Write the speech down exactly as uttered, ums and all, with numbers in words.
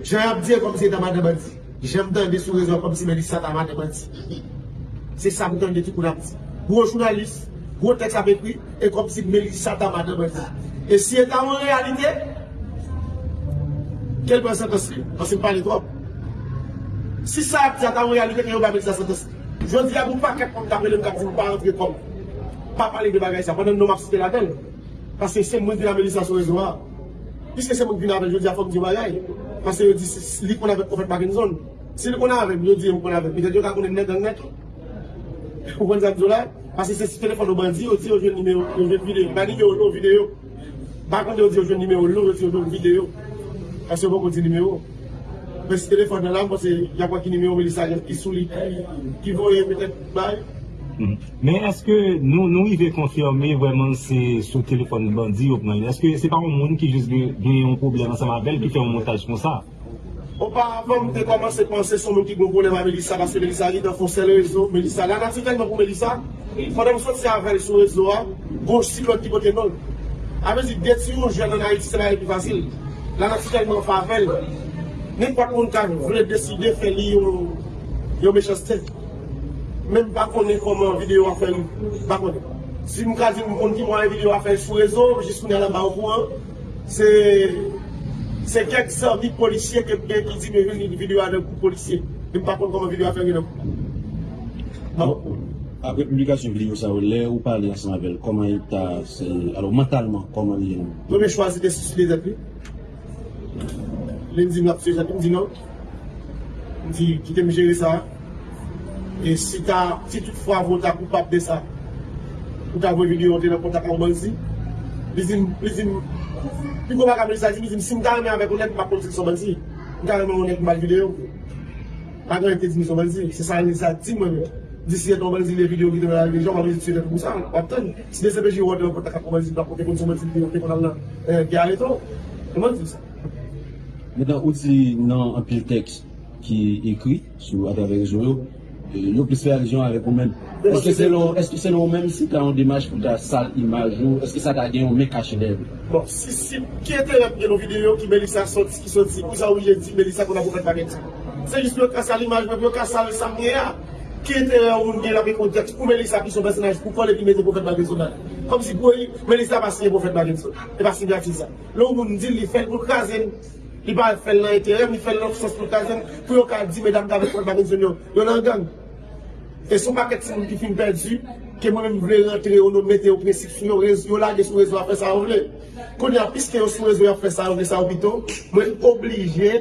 Jan y ap di e kòmsi e ta madan bandi. Jan m tande sou rezo a kòmsi Melissa ta madan bandi. Se sa m tande tout moun ap di. Gwo jounalis, gwo tèks ap ekri, e kòmsi Melissa ta madan bandi. E si e ta yon reyalite, ke l pran santans li, paske m pale twòp. Si sa y ap di a ta yon reyalite, ke yo ba Melissa santans li. Jodi a, gon pakèt moun k ap rele m k ap di m pa rantre kòm. Pa pale de bagay sa, pandan non m ap site ladan l. Paske se mwen ki vin avè Melissa sou rezo a. Piske se mwen ki vin avè l, jodi a fò m di yon bagay. Paske yo di si, si li konn avèk Pwofèt Mackenson. Si li konn avè m, yo di yo konn avè m. Petèt yo ka konnen m nan gang nan tou. Ou konprann sa m di w la? Paske se sou telefòn yon bandi, yo di yo jwenn nimewo, yo jwenn videyo. Pa nimewo, non, videyo. Pa konnen yo di yo jwenn nimewo l non, yo di yo jwenn videyo. Paske yo poko di nimewo. Men si telefòn nan la, m panse y ap wè ki nimewo Melissa gen ki sou li, ki voye petèt bay. Mhm. Men èske nou, nou rive konfime vrèman se sou telefòn bandi yo pran li? Èske se pa yon moun ki jis gen, gen yon pwoblèm ansanm avè l ki fè yon montaj konsa? Oparavan, m te kòmanse panse se yon moun ki gen yon pwoblèm ak Melissa, paske Melissa gentan fè yon sèl rezo. Melissa, la natirèlman pou Melissa, pandan m soti avè l sou rezo a, gon siklòn ki pote non l. A vle di, detwi yon jèn ann Ayiti, se bagay ki fasil. La natirèlman, m fè avè l. Nenpòt moun ka vle deside fè li yon, yon mechanste. Men m pa konnen kòman videyo a fè, m pa konnen. Si m ka di m konn ki mwayen videyo a fè sou rezo, jis kounye a la m pa okouran. Se, se kèk zanmi polisye ke m gen ki di m yo jwenn videyo a nan gwoup polisye. Men m pa konn kòman videyo a fè rive nan gwoup la. Bon. Apre piblikasyon videyo sa yo, lè ou pale ansanm avè l, kòman eta sè l? Alò, mantalman, kòman li ye? Premye chwa, se te siside tèt li. Li di m l ap tiye tèt li, m di non. M di, kite m jere sa. E si ta, si tout fwa vre w ta koupab de sa, ou ta voye videyo w te nan kontak ak yon bandi. Li di m, li di m, pi gwo bagay Melissa di m, li di m, si m ta renmen avèk yon nèg, m p ap konn si l se yon bandi. M ta renmen yon nèg m ba l videyo. Pa gen anyen ki te di m se yon bandi. Se sa Melissa di m mwen menm. Di si se yon bandi, li videyo ki te nan la rejyon, w ap vin tiye tèt ou pou sa, w ap tann. Si D C P J wè w te nan kontak ak yon bandi, l ap te konn se yon bandi, li te konn al nan, eh, gen arete w. Kòman di sa? Mentnan, ou di nan anpil tèks ki ekri sou, atravè rezo yo, e, yo plis fè alizyon avèk ou menm. Èske selon, èske selon ou menm, si ta yon demach pou ta sal imaj ou, èske sa ta gen yon men kache dèyè l? Bon, si, si, ki enterè m gen nan videyo ki Melissa sòti, ki sòti, pou sa oblije di Melissa konn ap fè bagay sa? Se jis pou yo ka sal imaj mwen, pou yo ka sal sa m gen a. Ki enterè yon moun gen l ap gen kontèks pou Melissa ki se yon pèsonaj pou kòl epi mete Pwofèt Mackenson la? Kòmsi pou Melissa pa siyen Pwofèt Mackenson. E pa sinyati sa. Lè yon moun di l, li fè l pou l kraze m. Li pa fè l nan enterè m, li fè l nan sans pou l kraze m. Pou yo ka di medam k avèk Pwofèt Mackenson yo, yo nan gang. E se yon pakèt timoun ki fin pèdi, ke mwen menm m vle rantre yo, nou mete yo prensip sou yo, rezo, yo lage sou rezo a fè sa yo vle. Kounye a, piske yo sou rezo y ap fè sa yo vle, sa yo pito, mwen oblije